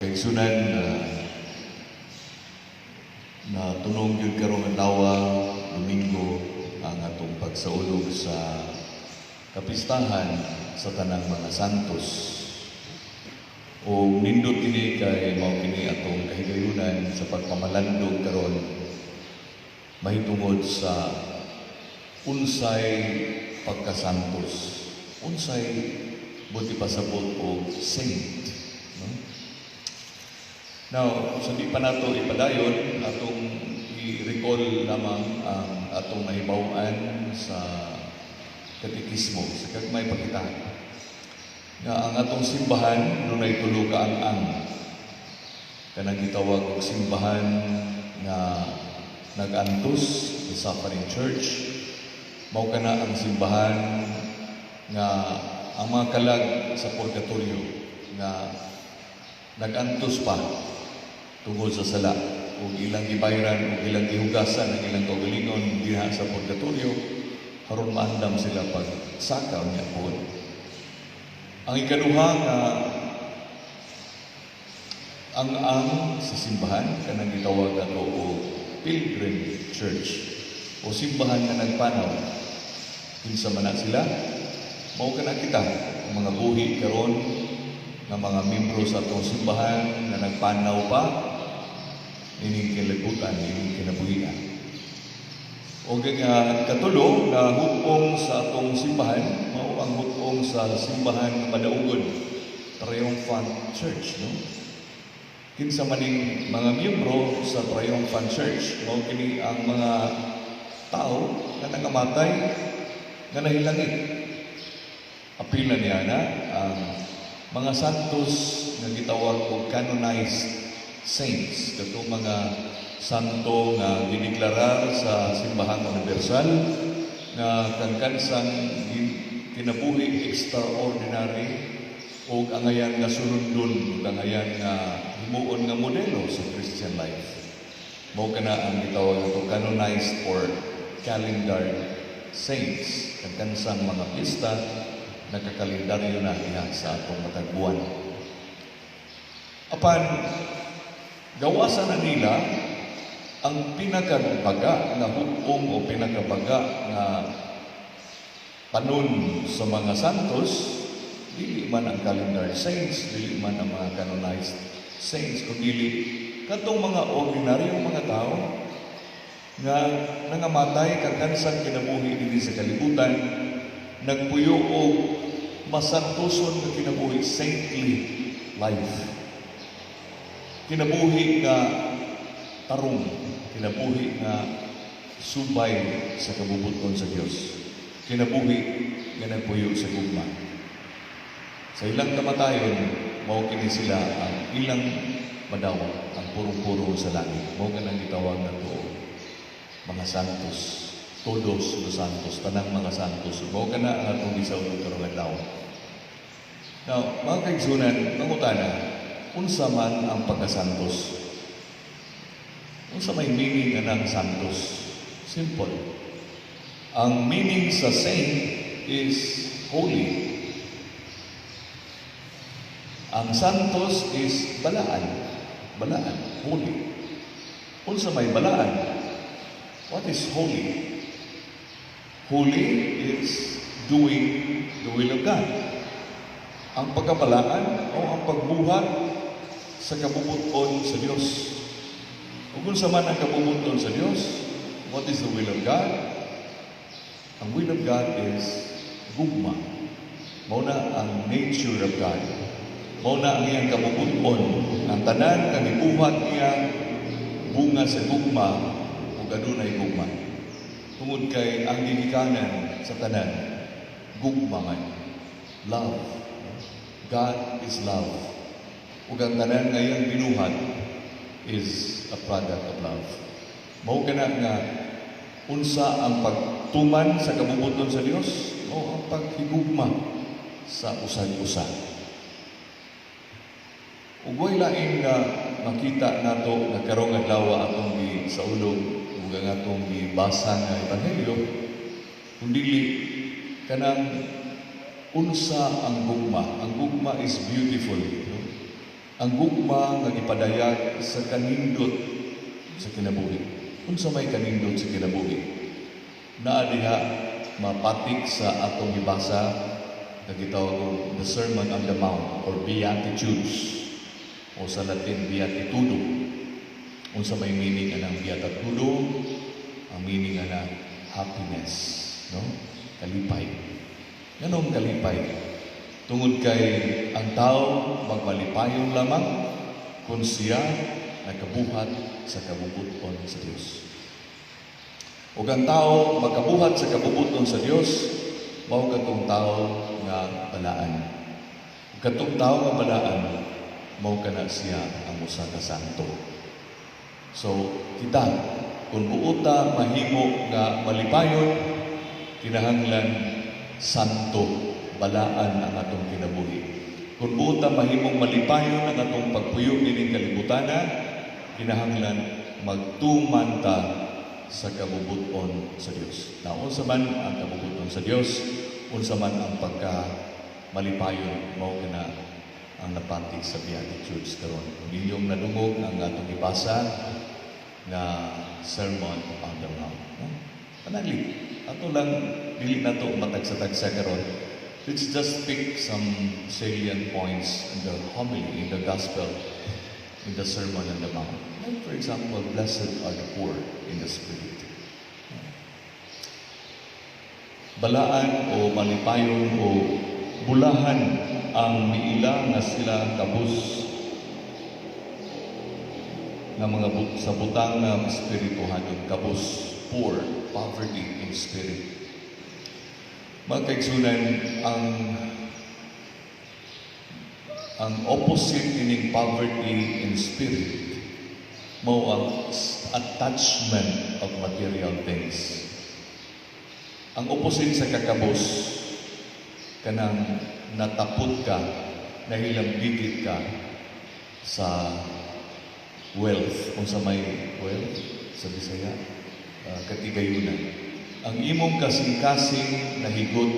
Kaigsunan, na tunong gyud karong adlaw, Domingo, ang atong pagsaulog sa kapistahan sa tanang mga santos. O nindot kini kay mao kini atong kahigayunan sa pagpamalandog karon mahitungod sa unsay pagkasantos, unsay buot ipasabot og saint, no? Now, sa di pa nato ipadayon, atong i-recall lamang ang atong nahibaw-an sa katekismo, sa gagmay pa kita. Nga ang atong simbahan, dunay tulo ka ang kanang gitawag og simbahan nga nag-antos, the suffering church. Mao kana ang simbahan nga ang mga kalag sa purgatorio nga nag-antos pa tungod sa sala ug ilang gibayran ug ilang gihugasan ang ilang kaugalingon diha sa purgatorio aron maandam sila pag saka unya puhon. Ang ikaduha nga ang sa simbahan, kanang gitawag nato og pilgrim church o simbahan nga nagpanaw. Kinsa man na sila? Mao kana kita, ang mga buhi karon nga mga membro sa atong simbahan nga nagpanaw pa ining kalibutan, ining kinabuhian. O nga ikatulo nga hukong sa atong simbahan, mao ang hukong sa simbahan nga madaugon, Triumphant Church, no? Kinsa maning mga miyembro sa Triumphant Church? Mao kini ang mga tao nga nangamatay nga nahilangit. Apila niya na ang mga santos nga gitawag og canonized saints, katong mga santo nga gideklarar sa Simbahang Universal nga kangkansang kinabuhi extraordinary ug angayan nga sunundon ug angayan nga himuon nga modelo sa Christian life. Mao kana ang gitawag nato canonized or calendar saints, kangkansang mga pista nakakalendaryo na diha sa atong matag buwan. Apan gawasan na nila ang pinakabaga nga hukong o pinakabaga nga panon sa mga santos, dili man ang calendar saints, dili man ang mga canonized saints, kundi katong mga ordinaryong mga tao nga nangamatay kakansang kinabuhi dinhi sa kalibutan, nagpuyo og masantoson nga kinabuhi, saintly life, kinabuhi nga tarong, kinabuhi nga subay sa kabubuton sa Dios, kinabuhi nga nagpuyo sa gugma. Sa ilang kamatayon, mao kini sila ang ilang madawa, ang purong-puro sa langit. Mao kanang gitawag nato mga santos, todos los santos, tanang mga santos. Mao kana ang atong gisaulog karong adlaw. Now, mga kaigsunan, mangutana, unsa man ang pagkasantos? Unsa may meaning anang santos? Simple. Ang meaning sa saint is holy. Ang santos is balaan. Balaan, holy. Unsa may balaan? What is holy? Holy is doing the will of God. Ang pagkabalaan o ang pagbuhat sa kabubuton sa Dios. Ug unsa man ang kabubuton sa Dios? What is the will of God? Ang will of God is gugma. Mao na ang nature of God. Mao na ang iyang kabubuton. Ang tanan nga gibuhat niya bunga sa gugma ug adunay gugma. Tungod kay ang gigikanan sa tanan gugma man. Love. God is love. Ug ang tanan nga iyang binuhat is a product of love. Mao kana nga unsa ang pagtuman sa kabubuton sa Dios? Mao ang paghigugma sa usag-usa. Ug way lain nga makita nato nga karong adlaw atong gisaulog ug ang atong gibasa nga ebanghelyo kundi kanang unsa ang gugma. Ang gugma is beautiful. No? Ang gugma nga gipadayag sa kanindot sa kinabuhi. Unsa may kanindot sa kinabuhi? Naa diha mapatik sa atong gibasa nga gitawag og the Sermon on the Mount or Beatitudes o sa Latin, Beatitudo. Unsa may meaning anang Beatitudo? Ang meaning ana, happiness, no? Kalipay. Nganong kalipay? Tungod kay ang tao magmalipayon lamang kung siya nakabuhat sa kabubut-on sa Dios. Ug ang tao makabuhat sa kabubut-on sa Dios, mao katong tao nga balaan. Ug katong tao nga balaan, mao kana siya ang usa ka santo. So kita, kung buot ta mahimo nga malipayon, kinahanglan santo, balaan ang atong kinabuhi. Kung buot ta mahimong malipayon ang atong pagpuyo nining kalibutana, kinahanglan magtuman ta sa kabubut-on sa Dios. Na unsa man ang kabubut-on sa Dios, unsa man ang pagka malipayon, mao kana ang napatik sa Beatitudes karon. Kung inyong nadungog ang atong gibasa nga Sermon on the Mount. No? Panagli. Ato lang, dili nato matagsa-tagsa karon. Let's just pick some salient points in the homily, in the gospel, in the Sermon on the Mount. Like, for example, blessed are the poor in the spirit. Balaan o malipayon o bulahan ang miila nga sila kabus nga mga sa butang nga espirituhanon, kabus, poor, poverty in spirit. Mga kaigsunan, ang opposite ining poverty in spirit mao ang attachment of material things. Ang opposite sa kakabos, kanang natapot ka, nahilambigit ka sa wealth. Kung sa may wealth, sa Bisaya, katigayunan. Ang imong kasing-kasing nahigot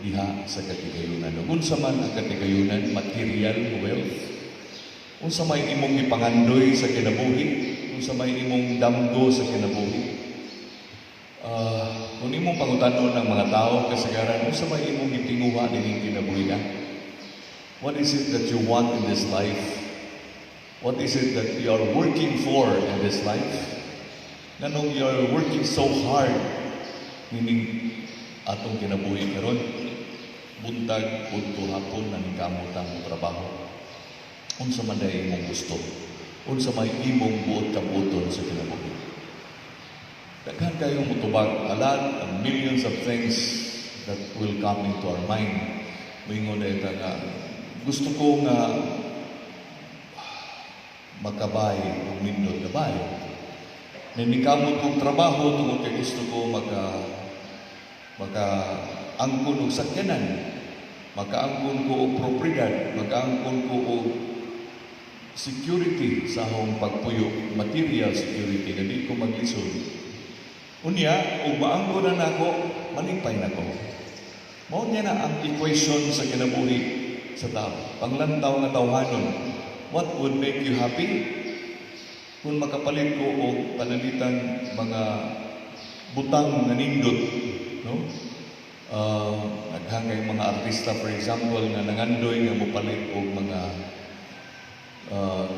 diha sa katigayunan. Ug unsa man ang katigayunan? Material wealth. Unsa may imong gipangandoy sa kinabuhi, unsa may imong damgo sa kinabuhi. Kung imong pangutanon ng mga tao kasagaran, unsa may imong gitinguha nining kinabuhi ka? What is it that you want in this life? What is it that you are working for in this life? Nganong you are working so hard nining atong kinabuhi karon? Buntag udto hapon naningkamot ang trabaho. Unsa man diay imong gusto? Unsa may imong buot kabuton sa kinabuhi? Daghan kayong mutubag, a lot of millions of things that will come into our mind. Moingon na nga gusto ko nga makabay og nindot nga balay. Naningkamot kong trabaho tungod kay gusto ko maka angkon og sakyanan, makaangkon ko og propriedad, makaangkon ko og security sa akong pagpuyo, material security nga di ko maglisod. Unya, ug maangkon na nako, malipay na ko. Mao niya na ang equation sa kinabuhi sa tao. Panglantaw nga tawhanon, what would make you happy? Kung makapalit ko og pananglitan mga butang nga nindot, no? Daghan kay mga artista, for example, nga nangandoy nga mopalit og mga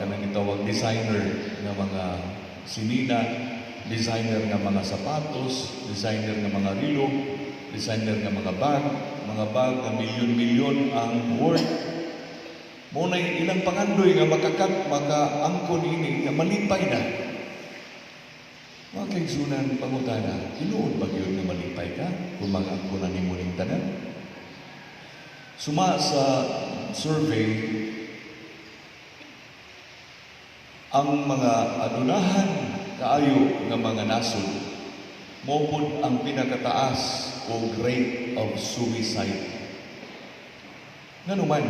kanang gitawag designer nga mga sinina, designer nga mga sapatos, designer nga mga relo, designer nga mga bag nga milyon-milyon ang worth. Mao na ilang pangandoy nga makaangkon ini nga malipay na. Mga kaigsunan, pangutana, tinuod ba gyud nga malipay ka kung mag-angkon na nimo ning tanan? Suma sa survey, ang mga adunahan kaayo nga mga nasod mao pod ang pinakataas og rate of suicide. Ngano man?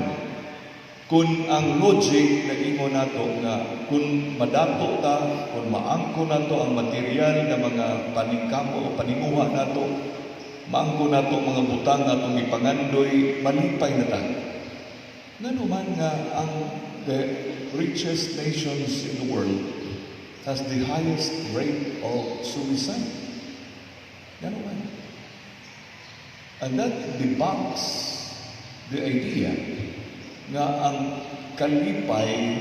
Kung ang logic nag-ingon nato nga kung madato ta, kung maangko nato ang material nga mga paningkamo o paninguha nato, maangko nato ang mga butang atong ipangandoy, malipay na ta. Ngano man nga ang the richest nations in the world has the highest rate of suicide. Ngano man? And that debunks the idea nga ang kalipay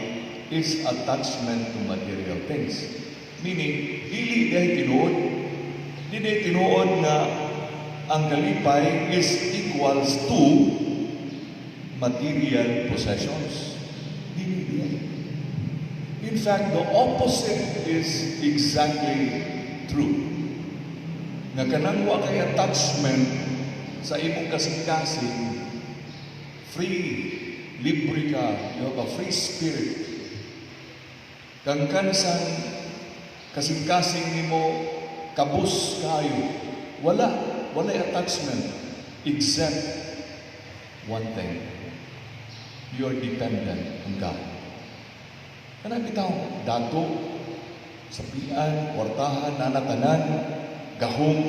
is attachment to material things. Meaning, dili diay tinuod. Dili tinuod nga ang kalipay is equals to material possessions. Dili diay. In fact, the opposite is exactly true. Nga kanang wa kay attachment sa imong kasing-kasing, free, libre ka, you have a free spirit. Kang kansang kasing-kasing nimo kabus kayo, wala attachment except one thing. You are dependent on God. Kanang bitaw, dato, sapian, kwartahan, nanatanan, gahom.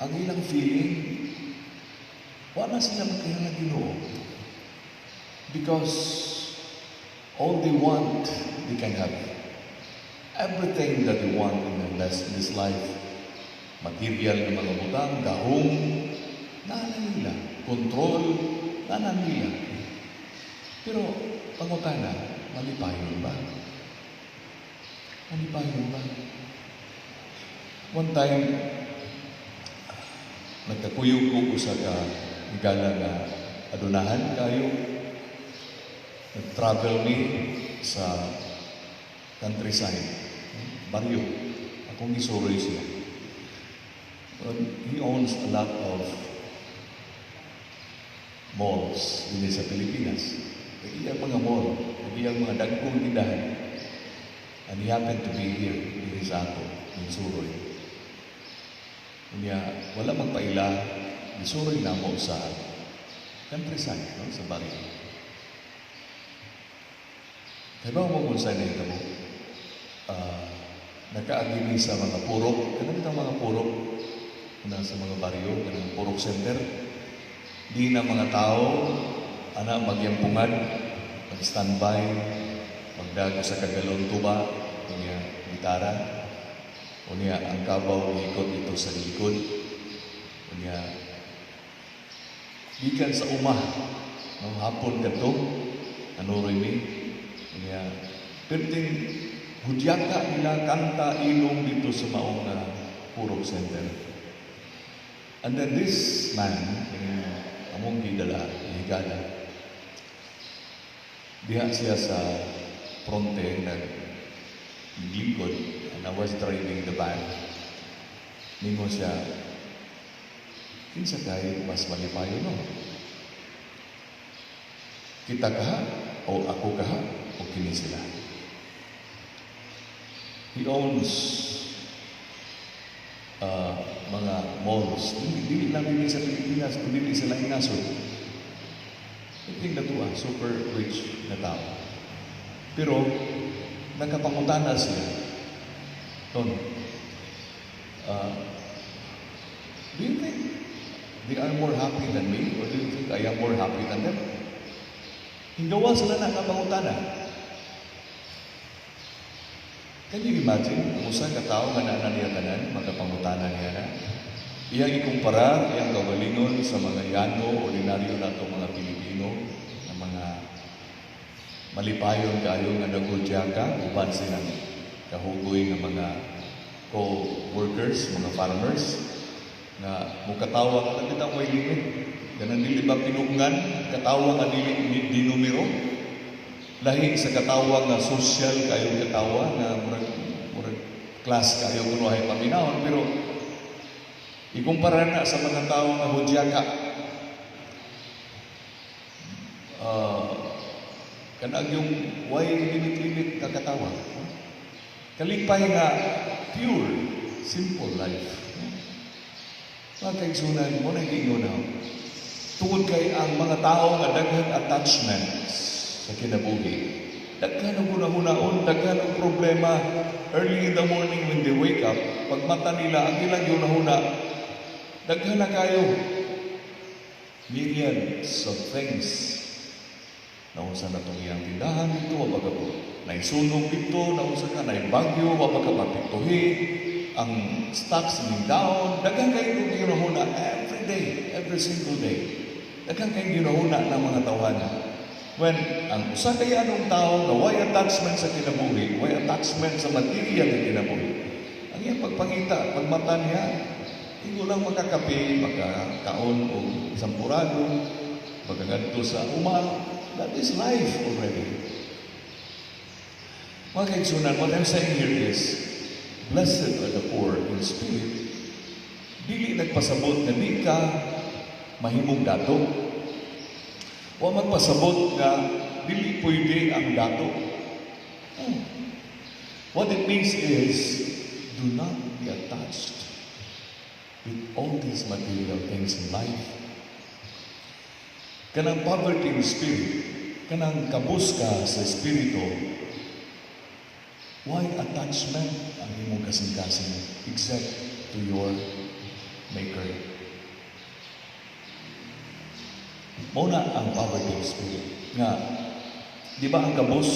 Ang ilang feeling, wala sila magkailangan Ginoo. Because all they want, they can have. Everything that they want in this life, material na mga butang, gahom, naa na nila. Control, naa na nila. Pero, pangutana, malipayon ba? Malipayon ba? One time, nagkakuyog ko usa ka higala nga adunahan kayo. Nag-travel mi sa countryside, baryo. Akong gisuroy siya. But he owns a lot of malls dinhi sa Pilipinas. Iyang mga mall, iyang mga dagkong tindahan. And he happened to be here dinhi sa ato, in Suroy. Unya, wala magpaila, gisuroy namo sa countryside, no, sa baryo. Kay ba mo kung saan nahitabo? Nakaagi mi sa mga purok, kanang bitang mga purok na sa mga baryo, kanang purok center. Di na mga tao, ana magyampungan, mag-standby, magdago sa kagalon tuba, unya gitara, unya ang kabaw ikot ito sa likod, unya gikan sa uma, no, hapon kadto, anuroy mi, unya perting hudyaka nila, kanta, ilong dito sa maong purok center. And then this man, yung among gidala, higala, diha siya sa fronte nag lingkod, and I was driving the van. Ningon siya, "Kinsa kay mas malipayo, no? Kita kaha o ako kaha o kini sila?" He owns mga malls. Dili, dili lang dinhi sa Pilipinas, kundi dili sa laing nasod. I think datua, super rich na tao. Pero nakapangutana siya. "Ton, do you think they are more happy than me? Or do you think I am more happy than them?" Hingawa sila na kapangutana. Can you imagine ang usa ka tawo nga naa niya tanan, magapangutana niya na? Iyang ikumpara iyang kaugalingon sa mga yano, ordinaryo nato mga Pilipino, nga mga malipayon kaayo nga naghudyaka uban silang kahugoy nga mga co-workers, mga farmers, nga mukatawa ka kita may limit. Ganang dili ba pinugngan, katawa nga dili di numero. Lahi sa katawa nga social kayo, katawa nga murag class kayo kuno ay paminawon, pero ikumpara na sa mga tao nga hudyaka. Kanang yung way limit-limit ka katawa. Kalipay nga pure, simple life. Mga kaigsunan mo na giingon na tungod kay ang mga tao nga daghang attachments sa kinabuhi. Daghan ang hunahunaon, daghan ang problema. Early in the morning when they wake up, pagmata nila, ang ilang hunahuna, daghan na kayo. Myriads of things. Naunsa na tong iyang tindahan dito, wa pa ka naisunog dito, naunsa ka, naibagyo, wa pa ka mapiktuhi, ang stocks ning down, daghan kayo kong ginahuna every day, every single day. Daghan kayong ginahuna ng mga tawhana. When ang usa kay anong tao nga way attachment sa kinabuhi, way attachment sa material nga kinabuhi, ang iyang pagpangita, pagmata niya, ingo lang makakape, makakaon og sampurado, makagadto sa uma, that is life already. Mga kaigsunan, what I'm saying here is, blessed are the poor in spirit. Dili nagpasabot nga di ka mahimong dato. Wa magpasabot nga dili pwede ang dato. Oh. What it means is, do not be attached with all these material things in life. Kanang poverty in spirit, kanang kabus ka sa espiritu, way attachment ang imong kasing-kasing except to your Maker? Mao na ang poverty of spirit. Nga, di ba ang kabus,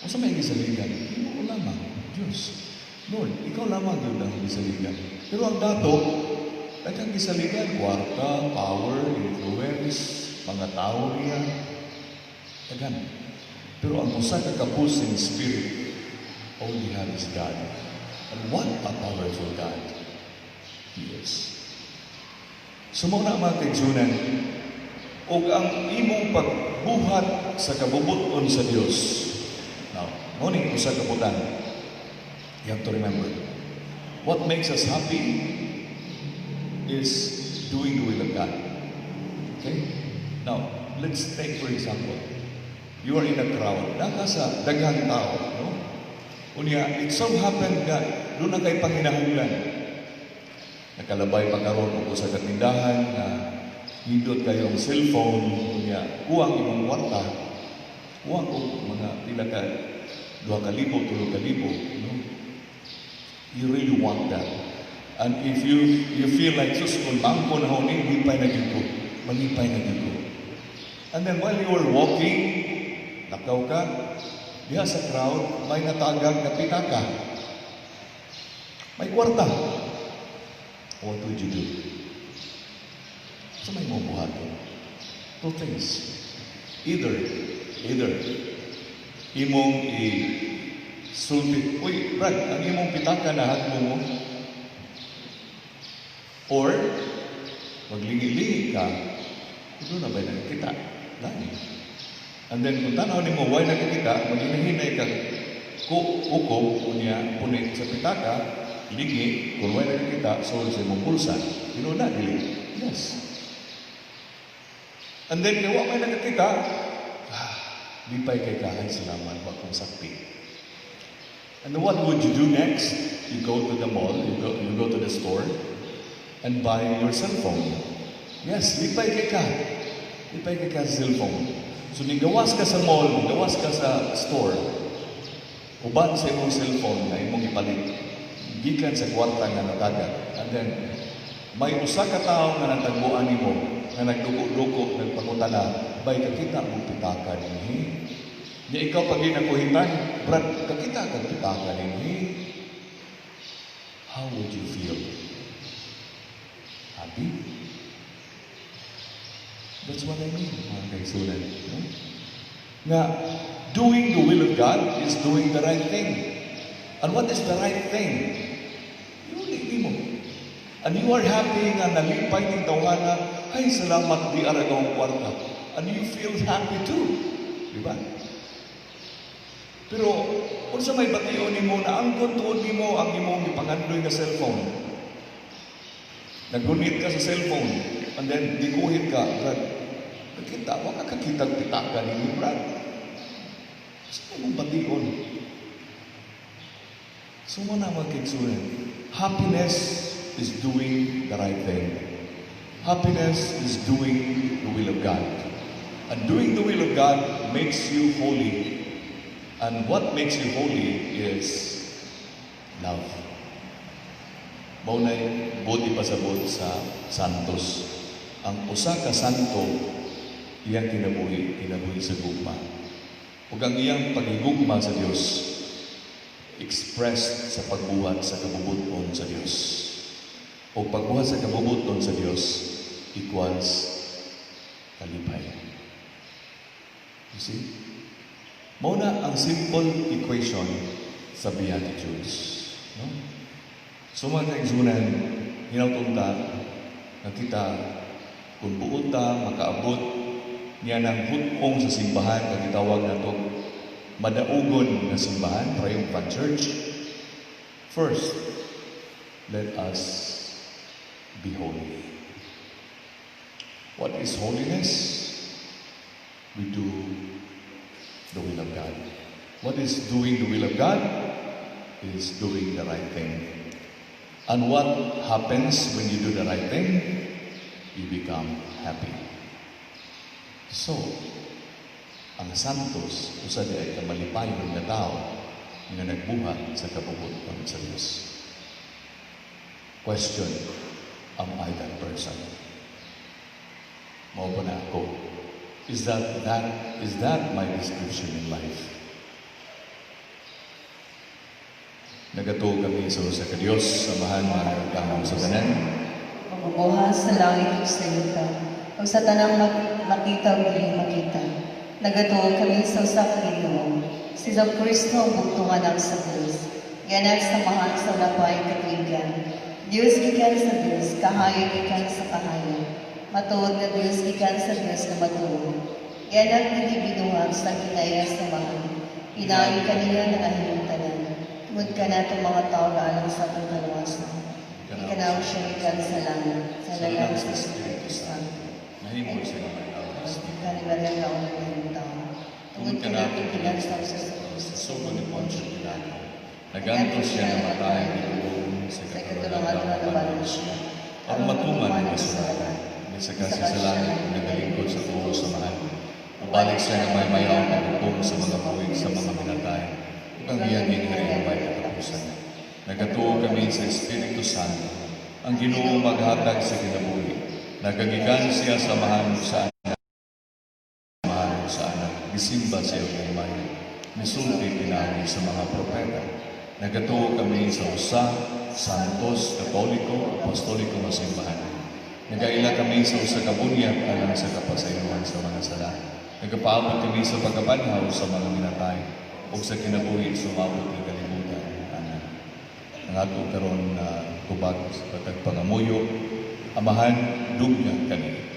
unsa may gisaligan? Imo lamang, Diyos. Lord, ikaw lamang yun ang gisaligan. Pero ang dato, daghang gisaligan, kwarta, power, influence, mga tao niya, daghan. Pero ang usa ka kabus in spirit, all he had is God. And what a powerful God He is. So mao na, mga kaigsunan, ug ang imong pagbuhat sa kabubut-on sa Dios. Now, mao ning usa ka butang. You have to remember. What makes us happy is doing the will of God. Okay? Now, let's take for example, you are in a crowd, naka sa daghang tao, no? Unya, it so happened nga duna kay panginahanglan. Nakalabay pa karon og usa ka tindahan nga nindot kayo ang cellphone, unya kuwang imong kwarta, kuwang og mga pila ka 2,000, 3,000, no? You really want that. And if you feel like, "Sus, kung bangko na ho ni, lipay na gyud ko. Malipay na gyud ko." And then while you were walking, lakaw ka, diha sa crowd, may natagag na pitaka. May kwarta. What would you do? Unsa may imong buhaton? Two things. Either, imong i sulti, "Uy, Brad, ang imong pitaka na mo." Or, maglingi-lingi ka, duna ba'y nakakita? Lagi. And then, kung tanaw nimo, way nakakita, maghinay-hinay ka, ku ukob, unya, punit sa pitaka, lingi, kung way nakakita, sulod sa imong bulsa. Tinuod na, dili? Yes. And then, kung wa may nakakita, ah, lipay kay ka, "Ay, salamat, wa kong sakpi." And then what would you do next? You go to the mall, you go to the store, and buy your cell phone. Yes, lipay kay ka. Lipay kay ka sa cellphone. So, nigawas ka sa mall, nigawas ka sa store, uban sa imong cellphone na imong ipalit, gikan sa kwarta nga natagat. And then, may usa ka tawo nga natagbuan nimo nga nagduko-duko, nagpangutana, "Bay, kakita mo pitaka dinhi?" Nya ikaw pag ginakuhitan, "Brad, kakita kag pitaka dinhi?" How would you feel? Happy? That's what I mean, mga kaigsunan. No? Nga, doing the will of God is doing the right thing. And what is the right thing? Yun mo. And you are happy nga nalipay ning tawhana, "Ay, salamat, di ara akong kwarta." And you feel happy too. Di ba? Pero, unsa may bation nimo na angkon tuod nimo ang imong gipangandoy nga cellphone? Nagunit ka sa cellphone, and then gikuhit ka, "Brad, kakita, wa ka kakitag pitaka ninyo, Brad." Unsa imong bation? So mao na, mga kaigsunan, happiness is doing the right thing. Happiness is doing the will of God. And doing the will of God makes you holy. And what makes you holy is love. Mao na'y buot ipasabot sa santos. Ang usa ka santo, Iyang kinabuhi, kinabuhi sa gugma. Ug ang iyang paghigugma sa Dios expressed sa pagbuhat sa kabubut-on sa Dios. O pagbuhat sa kabubut-on sa Dios equals kalipay. You see? Mao na ang simple equation sa Beatitudes. No? So, mga kaigsunan, hinawton ta nga kita, kung buot ta makaabot niya ng hut-ong sa simbahan nga gitawag nato madaugon nga simbahan, triumphant church, first, let us be holy. What is holiness? We do the will of God. What is doing the will of God? Is doing the right thing. And what happens when you do the right thing? You become happy. So, ang santos, usa diay ka malipayon nga tao nga nagbuhat sa kabubut-on sa Dios. Question, am I that person? Mao ba na ako? Is that my description in life? Nagatuo kami sa usa ka Dios, Amahan nga nagagahom sa tanan, Magbubuhat sa langit ug sa yuta, ug sa tanang makita ug dili makita. Nagatuo kami sa usa ka Ginoo, si Jesu Kristo, ang bugtong Anak sa Dios. Gianak sa Amahan sa wala pay katuigan. Dios gikan sa Dios, kahayag gikan sa kahayag. Matuod nga Dios gikan sa Dios nga matuod. Gianak, dili binuhat, sa kinaiya sa Amahan. Pinaagi kaniya nangahimong tanan. Tungod kanatong mga tao alang sa atong kaluwasan. Ikinawag siya gikan sa langit, sa lalang sa Espiritu Santo. Nahimo siya nga may lawas. Kani Maria nga nahimong tao. Tungod kanato gilansaw sa Sa sugo ni Poncio Pilato. Nagantos siya, namatay, gilubong, sa Sa ikatulong ikatulong adlaw adlaw nabanhaw siya. Aron matuman ang kasulatan. Nisaka siya sa langit, nagalingkod sa tuo sa Amahan. Mubalik siya nga maymayaon paghukom sa mga buhi, sa mga minatay. Ug ang iyang gingharian way katapusan. Nagatuo kami sa Espiritu Santo, ang Ginoo maghatag sa kinabuhi. Nagagikan siya sa Amahan ug sa Anak. Amahan ug sa Anak, gisimba siya ug gihimaya. Misulti pinaagi sa mga propeta. Nagatuo kami sa usa, Santos, Katoliko, Apostoliko nga simbahan. Nagaila kami sa usa ka bunyag alang sa kapasayloan sa mga sala. Nagapaabot kami sa pagkabanhaw sa mga minatay ug sa kinabuhi sa umaabot nga kalibutan. Amen. Ang ato karon na tubag sa patag pangamuyo: Amahan, dungga kami.